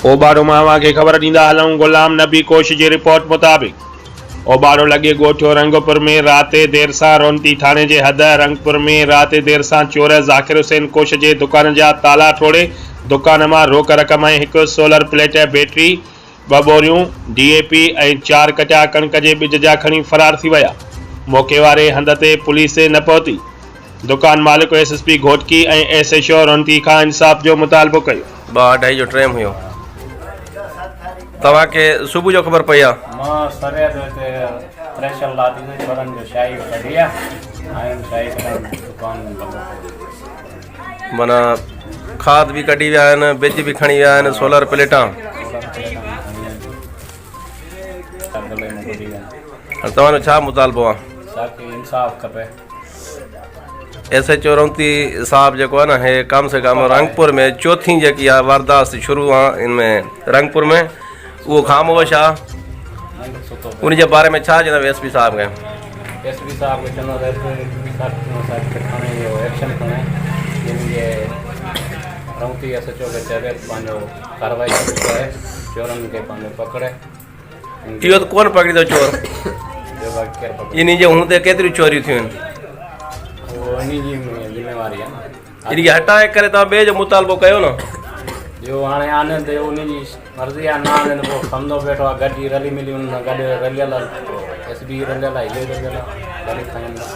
اوٻاڙو مان اوهان کي خبر ڏيندا هلون غلام نبي ڪوش جي رپورٽ مطابق اوٻاڙو لڳي ڳوٺ رنگپور ۾ رات دير سان رونتي ٿاڻي جي حد رنگپور ۾ رات دير سان چور ذاڪر حسين ڪوش جي دڪان جا تالا ٽوڙي دڪان مان روڪ رقم ۽ هڪ سولر پليٽ بيٽري ٻه ٻوريون ڊي اي پي ۽ چار ڪٽيا ڪڻڪ جي ٻج جا کڻي فرار ٿي ويا. موقعي واري هنڌ تي پوليس نه پهتي. دڪان مالڪ S S P Ghotki ۽ S H O Ronti کان انصاف جو مطالبو ڪيو. ٻه اڍائي جو ٽريم هيو. توهان کي صبح جو خبر پئي آ؟ مان سوير جو هتي ٿريشر لاٿي سي ڇورن جو شاهي ڪڍي آ آيم شاهي ڪڍڻ دڪان ۾ لڳو پيو. معنيٰ کاڌ به ڪڍي ويا آهن ٻج به کڻي ويا آهن سولر پليٽان. سولر پليٽان به کڻي ويا آهن گلي ۾ ٻڌي ويا آهن. توهان جو ڇا مطالبو آ؟ ساکي انصاف کپي. ايس ايچ او رونتي صاحب جيڪو آهي نه هي ڪم سي ڪم رنگپور ۾ چوٿين جيڪي آهي وارداست شروع آهي ان ۾ رنگپور ۾ اهو خاموش آهي ان جي باري ۾ ڇا چوندو ايس پي صاحب کي ايس پي صاحب کي چوندو ايس پي صاحب کي کڻي اهو ايڪشن کڻي جن جي رونتي ايس ايچ او کي چوي پنهنجو ڪارروائي شروع ڪري چورن کي پنهنجو پڪڙي اهو ته ڪونه پڪڙيندو چور. انهي جي هوندي ڪيتريون چوريون ٿيون آهن. انهي کي هٽائي ڪري توهان ٻئي جو مطالبو ڪيو نه. جو هاڻي آني ته انهي جي مرضي آ نه آني ته پوء کمندو بيٺو آ گڏجي رلي ملي ان سان گڏ رليل آ ايس بي رليل آ هي رليل آ گڏ کائن ٿا.